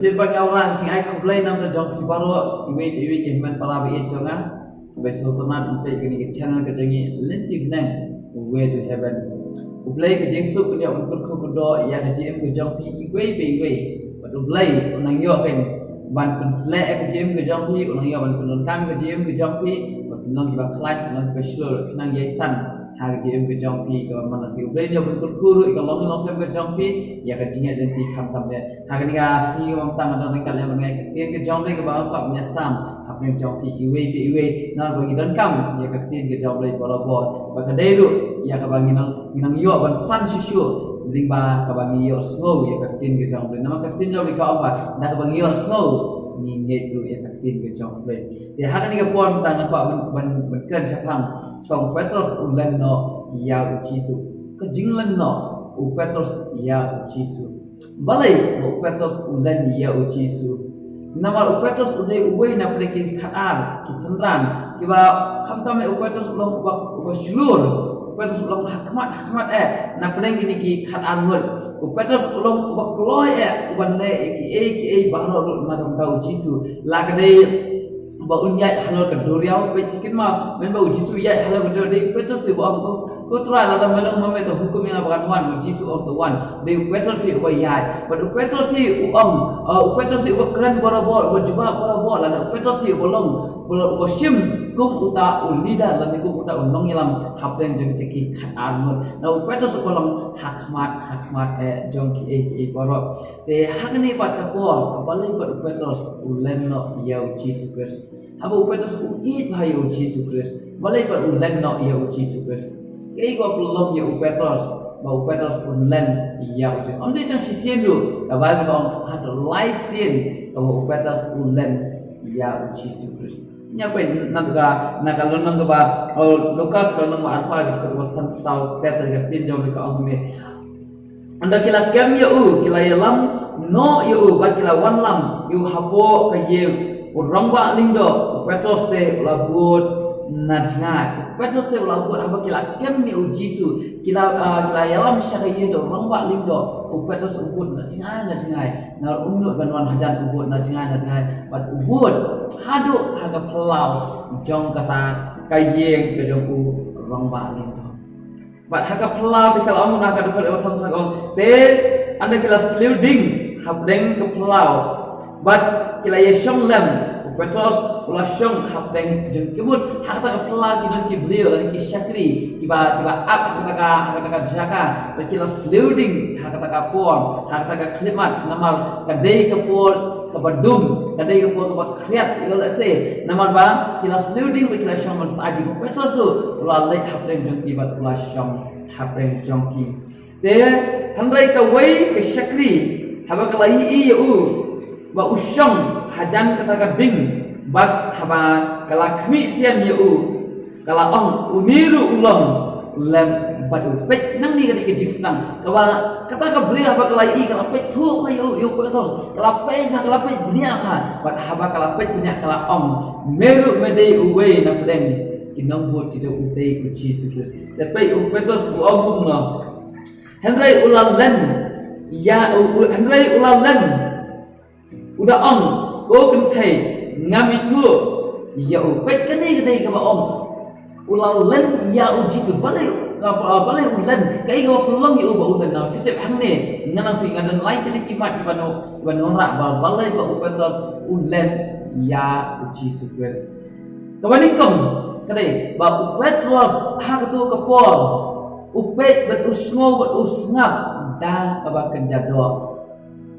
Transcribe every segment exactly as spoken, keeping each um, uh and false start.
Shisien pat nga wanrah ka jingai khublei na ka bynta jong phi baroh, iwei pa iwei ki hynmen para ba ïeit jong nga. Ba ïeit sngewtynnat ban peit ïa kane ka channel ka jong ngi Lynti Bneng, Way to Heaven. U Blei ka jingsuk un ïoh ban kyrkhu kyrdoh ïa ka jingim ka jong phi iwei pa iwei. Bad U Blei un nang ïoh ban, ban pynsleh ïa ka jingim ka jong phi, un nang ïoh ban pyndonkam ïa ka jingim ka jong phi, bad phin long kiba khlaiñ, phin long kiba shlur, phin nang ïai san ha ka jingim ka jong phi kaba man la ki. U Blei un ïoh ban kyrkhu ruh ïa ka longïing longsem ka jong phi, ïa ka jingïaid lynti khamtam eh. Ha kane ka sngi kaba mynta nga don ryngkat lem bad nga ïa ka ktien ka jong U Blei kaba nga kwah ban ïasam hapdeng jong phi iwei pa iwei, namar ba ngi donkam ïa ka ktien ka jong U Blei barabor. Bad ka dei ruh ïa kaba ngi nang, ngi nang ïoh ban san shuh shuh, lyngba kaba ngi ïohsngew ïa ka ktien ka jong U Blei. Namar ka ktien jong U Blei ka ong ba da kaba ngi ïohsngew, ngi ngeit ruh ïa ka ktien ka jong U Blei. Te ha kane ka por mynta nga kwah ban, ban, ban kren shaphang, shaphang u Petros u len noh ïa u Jisu. Ka jinglen noh u Petros ïa u Jisu. Balei ba u Petros u len ïa u Jisu? Namar u Petros u dei uwei na pdeng ki khatar ki synran kiba, khamtam eh u Petros u long uba, uba shlur. U Petros u long ha khmat, ha khmat eh na pdeng kine ki khatar ngut. U Petros u long uba kloi eh, uban leh ïa kiei kiei baroh ruh na ka bynta u Jisu. La ka dei ba un ïaid halor ka duriaw, peit phi kynmaw, mynba u Jisu ïaid halor ka duriaw, dei u Petros hi uba ong, "Ko, ko Trai, lada me long ma me, to hukum ïa nga ba ngan wan." U Jisu u ong, "To wan." Dei u Petros hi uba ïaid. Bad u Petros hi u ong, uh, u Petros hi uba kren barabor, uba jubab barabor, lada u Petros hi uba long, uba, uba shim kum uta u leader, lane kum uta u nongïalam hapdeng jong kita ki khatar ngut. Na u Petros uba long ha khmat, ha khmat eh jong kiei kiei baroh. Te ha kane pat ka por, balei pat u Petros u len noh ïa u Jisu Khrist? Haba u Petros u ïeit bha ïa u Jisu Khrist, balei pat u len noh ïa u Jisu Khrist? Kaei kaba pynlong ïa u Petros ba u Petros un len ïa u Jisu? Ym dei tang shisien ruh, ka Baibl ka ong haduh lai sien kaba u Petros u len ïa u Jisu Khrist. Ngi ïa peit na ka, na ka lynnong kaba, oh, Lukas ka lynnong ba arphew, ka dkhot ba sanphew saw, ka ktien jong U Blei ka ong kumne. Ynda ki la kem ïa u, ki la ïalam noh ïa u, bad ki la wanlam ïa u hapoh ka ïing u rangbah lyngdoh, u Petros te u la bud na jngai. U Petros te u la bud haba ki la kem ïa u Jisu, ki la, ah, ki la ïalam sha ka ïing u rangbah lyngdoh, u Petros u bud na jngai, na jngai. Namar um nud ban wan hajan, u bud na jngai, na jngai. Bad u bud haduh ha ka phyllaw jong kata ka ïing ka jong u rangbah lyngdoh. Bad ha ka phyllaw te ka la ong, na ka dkhot ba sanphew saw ka ong, te ynda ki la sliew ding hapdeng ka phyllaw bad ki la ïashong lem, u Petros u la shong hapdeng jong ki mut. Ha kata ka phyllaw ki don ki briew lane ki shakri kiba, kiba ap ha kata ka, ha kata ka jaka. Bad ki la sliew ding ha kata ka por, ha kata ka khyllipmat, namar ka dei ka por kaba dum, ka dei ka por kaba khriat ïa lehse. Namar ba ki la sliew ding bad ki la shong ban sa aiti. U Petros ruh u la leit hapdeng jong ki bad u la shong hapdeng jong ki. Te hynrei kawei ka shakri, haba ka la ïohi ïa u ba u shong hajan kata ka ding, bad haba ka la khmih sien ïa u, ka la ong, une ruh u long lem bad u. Peit nangne ka dei ka jingsdang kaba kata ka briew haba ka la ïohi ka la peit thuh ïa u, ïa u Petros, ka la peit, ka la peit bniah ka, bad haba ka la peit bniah ka la ong, me ruh me dei uwei na pdeng ki nongbud ki jong utei u Jisu Khrist. Te peit u Petros u ong kumno. Hynrei u la len ïa u, u, hynrei u la len. U da ong, ko kynthei, ngam ithuh ïa u. Peit kane ka dei kaba ong. U la len ïa u Jisu, balei ka, balei u len, kaei kaba pynlong ïa u ba u len. Na phi tip hangne, nga nang phi nga don lai tylli ki mat kiba nang, kiba nang wanrah ba balei ba u Petros u len ïa u Jisu Khrist. Kaba nyngkong ka dei ba u Petros ha kato ka por u peit bad u sngew bad u sngap da kaba kynja doh.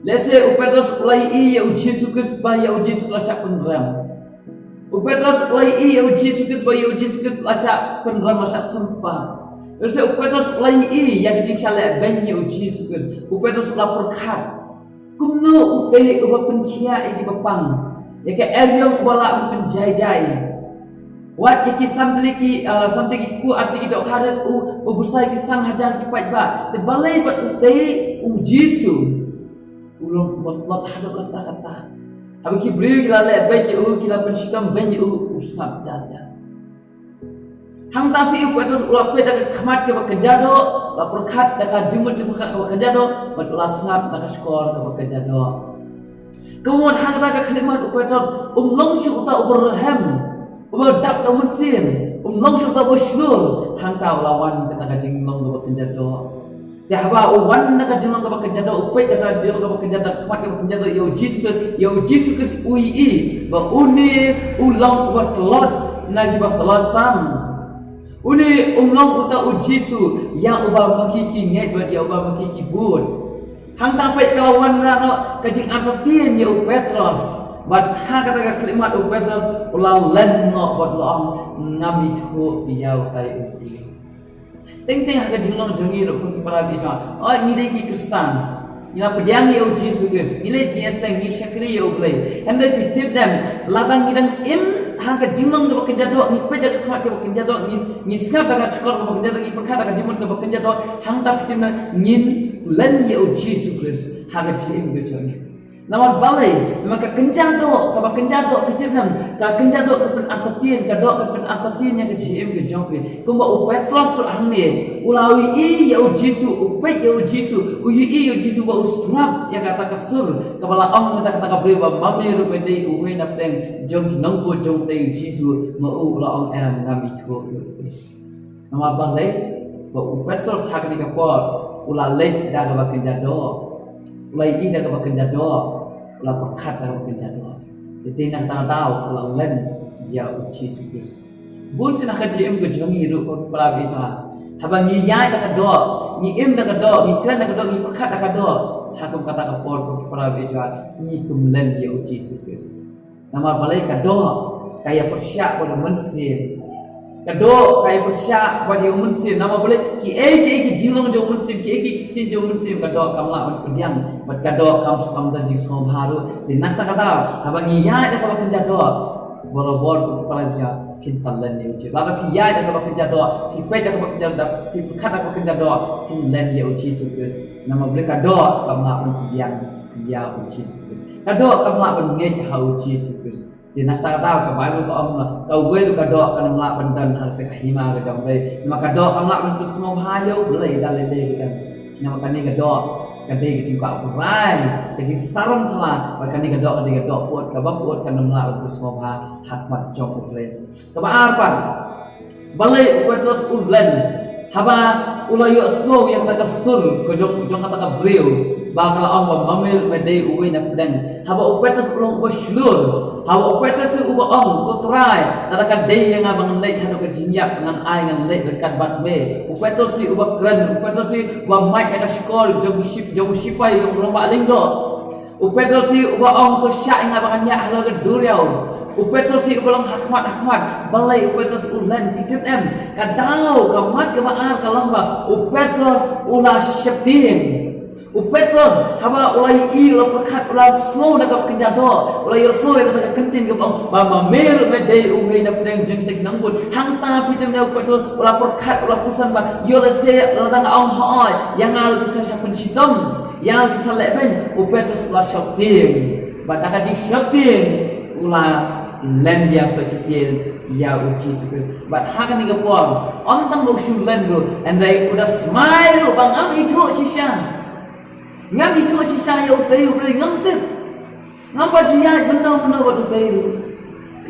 Lehse u Petros u la ïohi ïa u Jisu Khrist ba ïa u Jisu la shah pynrem. U Petros u la ïohi ïa u Jisu Khrist ba ïa u Jisu Khrist la shah pynrem, la shah sympat. Lehse u Petros u la ïohi ïa ka jingshah lehbeiñ ïa u Jisu Khrist. U Petros u la pyrkhat, kumno utei uba pynkhiah ïa kiba pang, ïa ka eriong uba lah ban pynjai jai. Wat ïa ki san tylli ki, ah, san tylli ki kpu, ar tylli ki dohkha rit u, u buhsai ki san hajar ki paidbah. Te balei bad utei u Jisu u long uba tlot haduh katta katta. Haba ki briew ki la lehbeiñ ïa u, ki la pynshitom beiñ ïa u, u sngap jar jar. Hangta phi u Petros u la peit da ka khmat kaba kynja doh, la pyrkhat da ka jingmut jingpyrkhat kaba kynja doh, bad u la sngap da ka shkor kaba kynja doh. Kumno ha kata ka khyllipmat u Petros um long shuh uta uba rhem, uba dap da u mynsiem, um long shuh uta uba shlur, hangta u la wan kata ka jinglong kaba kynja doh. Te haba u wan na ka jinglong kaba kynja doh, u peit da ka jinglong kaba kynja doh, khmat kaba kynja doh ïa u Jisu Khrist, ïa u Jisu Khrist u ïohi ba une u long uba tlot na kiba tlot tam. Une um long uta u Jisu ïa uba ma ki ki ngeit bad ïa uba ma ki ki bud. Hangta peit ka la wanrah noh ka jingartatien ïa u Petros. Bad ha kata ka khyllipmat u Petros u la len noh bad u la ong, ngam ithuh ïa utai u briew. Teng teng ha ka jinglong jong ngi ruh ko ki para bangeit, o ngi dei ki Khristan, ngi la pdiang ïa u Jisu Khrist, ngi leh jingïaseng, ngi shakri ïa U Blei. Hynrei phi tip ne em, lada ngi dang im ha ka jinglong kaba kynja doh, ngi peit da ka khmat kaba kynja doh, ngi, ngi sngap da ka shkor kaba kynja doh, ngi pyrkhat da ka jingmut kaba kynja doh, hangta phi tip ne em ngin len ïa u Jisu Khrist ha ka jingim ka jong ngi. Namar balei? Namar ka kynja doh, kaba kynja doh phi tip ne em, ka kynja doh ka pynartatien, ka doh ka pynartatien ïa ka jingim ka jong phi. Kumba u Petros ruh hangne u la ïohi ïa u Jisu, u peit ïa u Jisu, u ïohi ïa u Jisu bad u sngap ïa kata ka sur kaba la ong na kata ka briew ba, ma me ruh me dei uwei na pdeng jong ki nongbuh jong utei u Jisu. Ma u u la ong, em, ngam ithuh ïa u. Namar balei? Ba u Petros ha kane ka por u la leit da kaba kynja doh, u la ïohi da kaba kynja doh, u la pyrkhat da kaba kynja doh. Te na kata ka daw u la len ïa u Jisu Khrist. Bun sien ha ka jingim ka jong ngi ruh ko ki para bangeit, haba ngi ïaid da ka doh, ngi im da ka doh, ngi kren da ka doh, ngi pyrkhat da ka doh, ha kum kata ka por ko ki para bangeit, ngi khlem len ïa u Jisu Khrist. Namar balei? Ka doh ka ïa pyrshah bad u mynsiem. Ka doh ka ïa pyrshah bad ïa u mynsiem. Namar balei? Kiei kiei ki jinglong jong u mynsiem, kiei kiei ki ktien jong u mynsiem, ka doh kam lah ban pdiang bad ka doh kam, kam don jingsngewbha ruh. Te na kata ka daw haba ngi ïaid da kaba kynja doh, barabor ko ki para bangeit, phin sa len ïa u Jisu. Lada phi ïaid da kaba kynja doh, phi peit da kaba kynja doh, phi pyrkhat da kaba kynja doh, phin len ïa u Jisu Khrist. Namar balei? Ka doh kam lah ban pdiang ïa u Jisu Khrist. Ka doh kam lah ban ngeit ha u Jisu Khrist. Te na kata ka daw ka Baibl ka ong ba kawei ruh ka doh kan ym lah ban don ha kata ka hima ka jong U Blei. Namar ka doh kam lah ban pynsngewbha ïa U Blei da lei lei ruh em. Namar kane ka doh ka dei ka jingkwah U Blei, ka jingsarong sala, bad kane ka doh ka dei ka doh pyut, kaba pyut kan ym lah ban pynsngewbha ha khmat jong U Blei. Kaba ar pat, balei u Petros u len haba u la ïohsngew ïa kata ka sur ka jong, jong kata ka briew ba ka la ong ba, ma me ruh me dei uwei na pdeng. Haba u Petros u long uba shlur, haba u Petros uba ong, ko Trai, lada ka dei ïa nga ba ngan leit haduh ka jingïap, ngan ai ngan leit ryngkat bad me. U Petros uba kren, u Petros uba mad ïa ka shkor jong u ship-, jong u shipai, jong u rangbah lyngdoh. U Petros hi uba ong, to shah ïa nga ba ngan ïaid halor ka duriaw. U Petros hi uba long hakhmat hakhmat. Balei u Petros u len? Phi tip em, ka daw, ka mat kaba ar ka long ba u Petros u la sheptieng. U Petros haba u la ïohi, u la pyrkhat, u la sngew na kaba kynja doh, u la ïohsngew ïa kata ka kyntien kaba ong ba, ma me ruh me dei uwei na pdeng jong kita ki nongbud. Hangta phi tip ne u Petros u la pyrkhat, u la pyrshang ba, ïoh lehse lada nga ong hooid, ïa nga ruh kin sa shah pynshitom. Ïa ki sa leh beiñ, u Petros u la sheptieng. Bad da ka jingsheptieng u la len biang sa shisien ïa u Jisu Khrist. Bad ha kane ka por, ym tang ba u shu len ruh, hynrei u da smai ruh ba ngam ithuh shisha. Ngam ithuh shisha ïa utei u briew, ngam tip. Ngam pat ju ïaid mynno mynno bad utei ruh.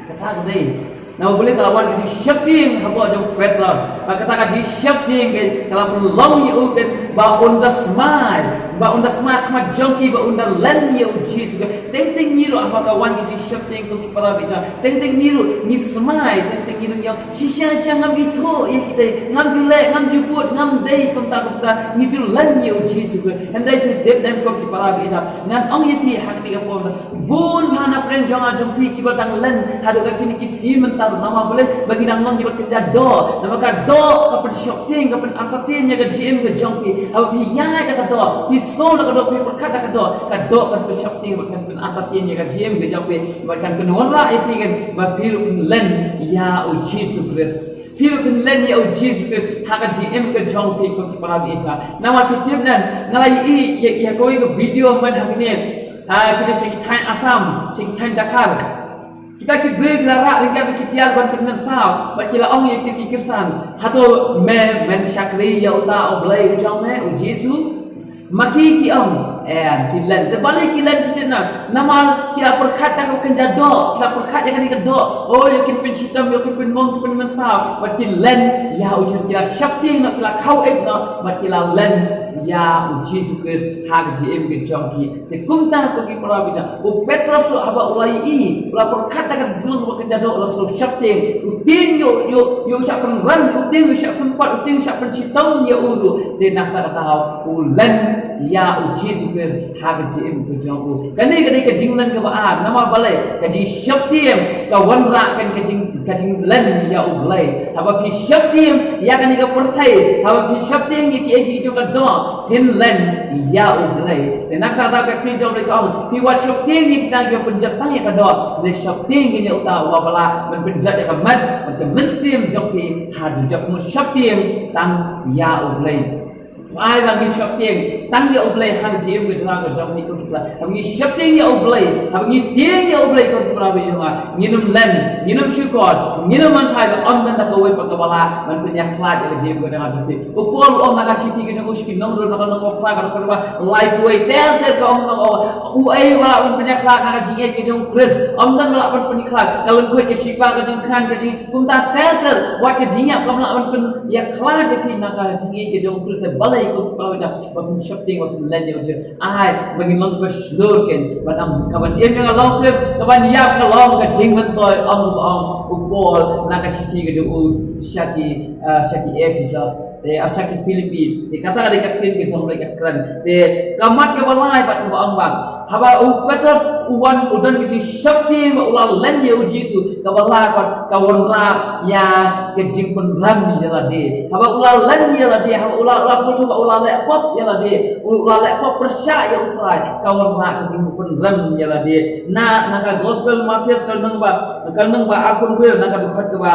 Kata ka dei. Namar balei? Ka la wan ka jingsheptieng hapoh jong u Petros. Bad kata ka jingsheptieng ka, ka la pynlong ïa u, ka, ba un da smai, ba un da smai ha khmat jong ki, ba un da len ïa u Jisu. Teng teng ngi ruh haba ka wan ka jingsheptieng, ko ki para bangeit, teng teng ngi ruh ngi smai, teng teng ngi ruh ngi ong, shisha shisha ngam ithuh ïa kitei, ngam ju leh, ngam ju bud, ngam dei kumta kumta. Ngi ju len ïa u Jisu. Hynrei phi tip ne em, ko ki para bangeit, ngan ong ïa phi ha kane ka por, bun bha na pdeng jong nga jong phi kiba dang len haduh ka kine ki sngi mynta. Namar balei? Ba ngi dang long kiba kynja doh. Namar ka doh ka pynsheptieng, ka pynartatien ïa ka jingim ka jong phi. Haba phi ïaid da ka doh, phi sngew da ka doh, phi pyrkhat da ka doh, ka doh kan pynsheptieng bad kan pynartatien ïa ka jingim ka jong phi, bad kan pynwanrah ïa phi, kan, ba phi ruh phin len ïa u Jisu Khrist. Phi ruh phin len ïa u Jisu Khrist ha ka jingim ka jong phi, ko ki para bangeit. Namar phi tip ne em, nga la ïohi ïa, ïa kawei ka video mynta hangne. Ha, kine sha ki thaiñ Assam, sha ki thaiñ Dkhar. Kita ki briew ki la rah ryngkat bad ki tiar ban pynmynsaw, bad ki la ong ïa ki, ki Khristan, hato me men shakri ïa uta U Blei u jong me, u Jisu? Ma ki ki ong, Em, ki len. Te balei ki len ki na? Namar ki la pyrkhat da ka kynja doh, ki la pyrkhat ïa kane ka doh. Oh, ïa kin pynshitom, ïa kin pynmong, kin pynmynsaw. Bad ki len ïa u Jisu, ki la sheptieng noh, ki la khaw ïeit noh, bad ki la len ïa u Jisu Khrist ha ka jingim ka jong ki. Te kumta ko ki para bangeit, u Petros ruh haba u la ïohi, u la pyrkhat da ka jinglong kaba kynja doh, u la shu sheptieng, u tieng ïa u, ïa u, ïa u shah pynrem, u tieng ïa u shah sympat, u tieng ïa u shah pynshitom ïa u ruh. Te na kata ka daw u len ïa u Jisu Khrist ha ka jingim ka jong u. Kane ka dei ka jinglen kaba ar, namar balei? Ka jingsheptieng ka wanrah ka jing, ka jinglen ïa U Blei. Haba phi sheptieng ïa kane ka pyrthei, haba phi sheptieng ïa kiei kiei ki jong ka doh, phin len ïa U Blei. Te na kata ka ktien jong U Blei ka ong, phi wat sheptieng ïa kita kiba pynjot tang ïa ka doh, hynrei sheptieng ïa uta uba lah ban pynjot ïa ka met bad ka mynsiem jong phi haduh jot. Kumno? Sheptieng tang ïa U Blei. Ai ba ngin sheptieng tang ïa U Blei ha ka jingim ka jong nga ka jong phi ko ki para. Haba ngi sheptieng ïa U Blei, haba ngi tieng ïa U Blei ko ki para bangeit jong nga, ngin ym len, ngin ym shukor, ngin ym wanrah ba ym don da kawei pat kaba lah ban pynïakhlad ïa ka jingim ka jong nga jong phi. U Paul u ong na ka shithi ka jong u sha ki nong Rom, na ka lynnong ba phra, ka dkhot ba laiphew wei, ter ter ka ong, u ong, uei uba lah ban pynïakhlad na ka jingïeit ka jong U Khrist? Ym don ba lah ban pynïakhlad. Ka lyngkhuid, ka shipa, ka jingthngan, ka jing, kumta ter ter, wat ka jingïap kam lah ban pynïakhlad ïa phi na ka jingïeit ka jong U Khrist. Te balei ko ki para bangeit, ba phin sheptieng, ba phin len ïa U Jisu? Ai ba ngin long kiba shlur keiñ, ban ym, ka ban im ïa ka longkmie, ka ban ïap ka long ka jingmyntoi, ong ba ong u Paul na ka shithi ka jong u sha ki, eh, sha ki Ephesos, te, eh, sha ki Philippi. Te kata ka dei ka ktien ka jong U Blei ka kren. Te ka mat kaba lai pat kaba ong ba haba u Petros u wan, u don ka jingsheptieng ba u la len ïa U Jisu, kaba lai pat ka wanrah ïa ka jingpynrem ïa lade. Haba u la len ïa lade, haba u la, u la sngewthuh ba u la leh pop ïa lade, u la leh pop pyrshah ïa U Trai, ka wanrah ka jingpynrem ïa lade. Na, na ka Gospel Mathaios ka lynnong ba, ka lynnong ba arphew hynriew, na ka dkhot kaba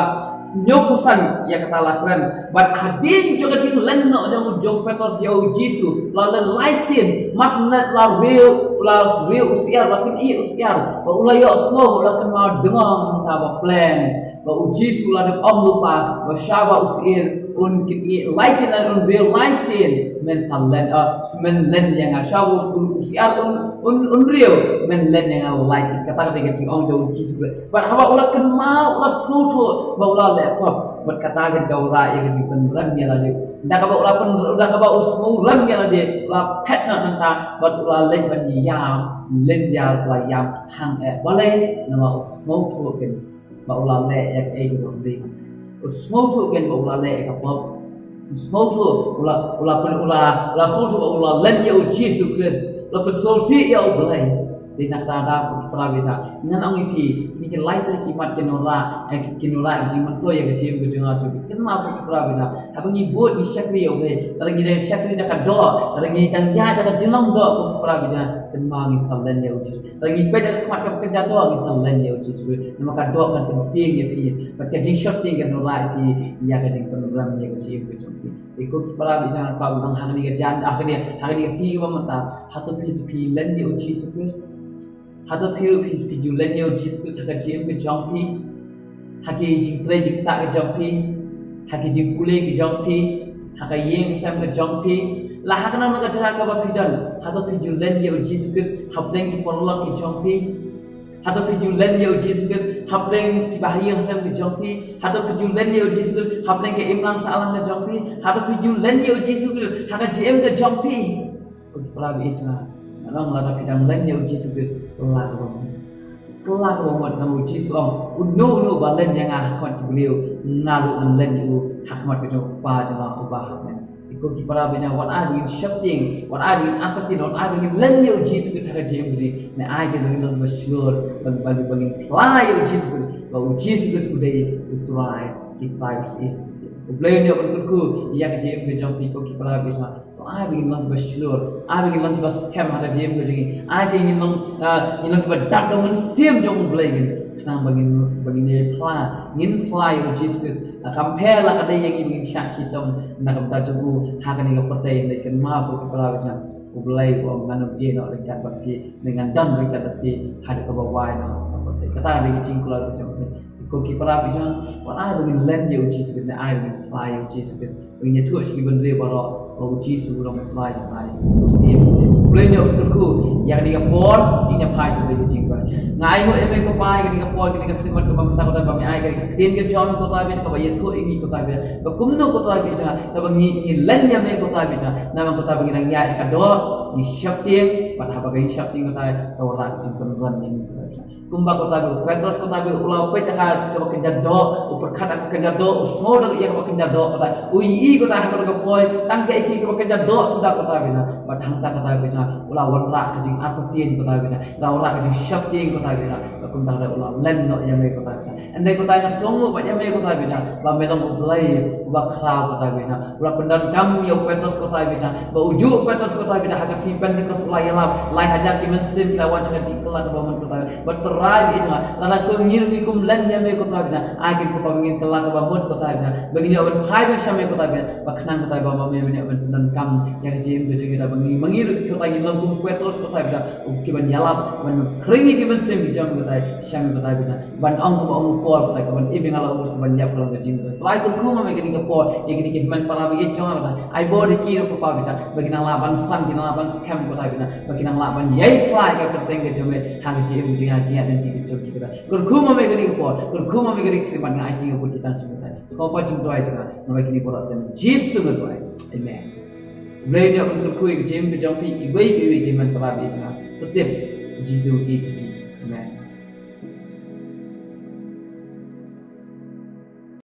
hynñiewphew san ïa kata la kren. Bad hadien jong ka jinglen noh jong u, jong u Petros ïa U Jisu, la leit lai sien, mar shen la riew, la riew u syiar, la kynnoh u syiar, bad u la ïohsngew, u la kynmaw dngong kaba pleng. Ba U Jisu la dep ong lypa ba shaba u syiar un kynnoh lai sien, un riew lai sien, men sa len, ah, men len ïa nga. Shaba u, u syiar un, un, un riew, men len ïa nga lai sien. Kata ka dei ka jingong jong U Jisu Khrist. Bad haba u la kynmaw, u la sngewthuh ba u la leh pop, bad kata ka dei ka wanrah ïa ka jingpynrem ïa lade. Da kaba u la pyn, da kaba u sngewrem ïa lade, u la phet noh nangta, bad u la leit ban ïam, len ïa, u la ïam thang eh. Balei? Namar u sngewthuh keiñ ba u la leh ïa kaei kaba ym dei. U sngewthuh keiñ ba u la leh ïa ka pop. U sngewthuh, u la, u la pyn, u la, u la sngewthuh ba u la len ïa U Jisu Khrist, u la pynsngewsih ïa U Blei. Te na kata ka daw ko ki para bangeit, ngan ong ïa phi, kine ki lai tylli ki mat ki nongrah, eh, ki, ki nongrah ïa ka jingmyntoi ïa ka jingim ka jong nga jong phi. Kynmaw ko ki para bangeit, haba ngi bud ngi shakri ïa U Blei, lada ngi dang shakri da ka doh, lada ngi dang ïaid da ka jinglong doh ko ki para bangeit, kynmaw ngin sa len ïa U Jisu. Lada ngi peit da ka khmat kaba kynja doh, ngin sa len ïa U Jisu. Namar ka doh kan pyntieng ïa phi, bad ka jingsheptieng kan wanrah ïa phi ïa ka jingpynrem ïa ka jingim ka jong phi. Te ko ki para bangeit, ha kane ka jan, ha kane, ha kane ka sngi kaba mynta, hato phi, phi len ïa U Jisu Khrist? Hato phi ruh phi, phi ju len ïa U Jisu Khrist ha ka jingim ka jong phi, ha ki jingtrei jingktah ka jong phi, ha ki jingpule ka jong phi, ha ka ïing ka sem ka jong phi, la ha kano kano ka jaka kaba phi don? Hato phi ju len ïa U Jisu Khrist hapdeng ki paralok ki jong phi? Hato phi ju len ïa U Jisu Khrist hapdeng ki bahaïing hasem ki jong phi? Hato phi ju len ïa U Jisu Khrist hapdeng ka imlang sahlang ka jong phi? Hato phi ju len ïa U Jisu Khrist ha ka jingim ka jong phi? Ko ki para bangeit, nga ong lada phi dang len ïa U Jisu Khrist, kylla kaba mut. Kylla kaba mut, namar U Jisu u ong, uno uno uba len ïa nga ha khmat ki briew, nga ruh ngan len ïa u ha khmat ka jong U Kpa jong nga uba ha bneng. Ko ki para bangeit, wat ai ba ngin sheptieng, wat ai ba ngin akhatin, wat ai ba ngin len ïa U Jisu Khrist ha ka jingim jong ngi. Ngi ai ba ngin long ba shlur, ba, ba, ba ngin phla ïa U Jisu Khrist ba U Jisu Khrist u dei U Trai ki trai, U Syiem ki syiem. U Blei un ïoh ban kyrkhu ïa ka jingim ka jong phi ko ki para bangeit. To ai ba ngin long ba shlur, ai ba ngin long ba skhem ha ka jingim ka jong ngi. Ai ba ngin long, ah, ngin long ba dap da U Mynsiem jong U Blei, ngin khnang ba ngin, ba ngin ïa phla, ngin phla ïa U Jisu Khrist. La kam pher la ka dei ïa ngi ba ngin shah shitom na ka bynta jong u ha kane ka pyrthei. Hynrei kynmaw ko ki para bangeit, U Blei u ong, ngan ym ïeh noh ryngkat bad phi, ngan don ryngkat bad phi haduh kaba wai noh ka pyrthei. Kata ka dei ka jingkular ka jong phi. Ko ki para bangeit, wat ai ba ngin len ïa U Jisu Khrist, ai ba ngin phla ïa U Jisu Khrist. Ba ngin ïathuh sha ki bynriew baroh ba U Jisu u long U Trai, U Trai, U Syiem, U Syiem. Lei ñiew kyrkhu ïa kane ka por, ïa kane ka por. Nga ainguh ïa me ko Pa, ïa kane ka por, ïa kane ka khlieh mat kaba mynta ko Trai ba me ai, ïa kane ka ktien ka jong me ko Trai bad kaba ïathuh ïa ngi ko Trai bad ba kumno ko Trai bad jong kaba ngi ngi len ïa me ko Trai bad jong. Namar ko Trai ba ngi nang ïaid ha ka doh ngi sheptieng, bad haba ngi sheptieng ko Trai ka wanrah ka jingpynrem ïa ngi ko Trai bad jong. Kumba ko Trai bad u Petros ko Trai bad u la peit ha kaba kynja doh, u pyrkhat ha kaba kynja doh, u sngew da ïa kaba kynja doh ko Trai. U ïohi ko Trai ha kaba ka poi, tang ka ïa kaba kynja doh suda ko Trai bad jong. Bad hangta ko Trai bad jong u la wanrah ka jingartatien ko Trai bad jong. La wanrah ka jingsheptieng ko Trai bad jong. Bad kumta ko Trai u la len noh ïa me ko Trai bad jong. Hynrei ko Trai nga sngewnguh bad ïa me ko Trai bad jong ba me long U Blei uba khraw ko Trai bad jong. U la pyndonkam ïa u Petros ko Trai bad jong. Ba u juh u Petros ko Trai bad jong ha ka sngi Pentekost u la ïalap, lai hajar ki mynsiem ki la wan sha ka jingkylla kaba mut ko Trai bad jong. Bad Trai bad jong, lada ko ngi ruh ngi kum len ïa me ko Trai bad jong, ai kin ko Trai ba ngin kylla kaba mut ko Trai bad jong. Ba ngin ïoh ban phai biang sha me ko Trai bad jong. Ba khnang ko Trai ba ma me ban ïoh ban pyndonkam ïa ka jingim ka jong ngi, ba ngi ma ngi ruh ko Trai ngin long kum u Petros ko Trai bad jong, ki ban ïalap, ban khring ïa ki mynsiem ki jong ko Trai sha me ko Trai bad jong. Ban ong kumba ong u Paul ko Trai, ka ban im ïa nga la u, ka ban ïap ka long ka jingim. Trai kyrkhu ma me kane ka por ïa kine ki hynmen para ba ïeit jong nga ko Trai. Ai bor ïa ki ruh ko Pa bad jong, ba ki nang lah ban san, ki nang lah ban skhem ko Trai bad jong, ba ki nang lah ban ïai phla ïa ka kyrteng ka jong me ha ka jingim ka jong ngi, ha ka jingïaid lynti ka jong ki ko Trai. Kyrkhu ma me kane ka por, kyrkhu ma me kane ka khlieh mat, nga aiti ïa nga bad jingtang sha me ko Trai. Sngewbha jingduwai jong nga namar kine baroh ha ka kyrteng Jisu nga duwai. Amen. Blei ïa phi, kyrkhu ïa ka jingim ka jong phi iwei pa iwei ki hynmen para ba ïeit jong nga. To tip Jisu i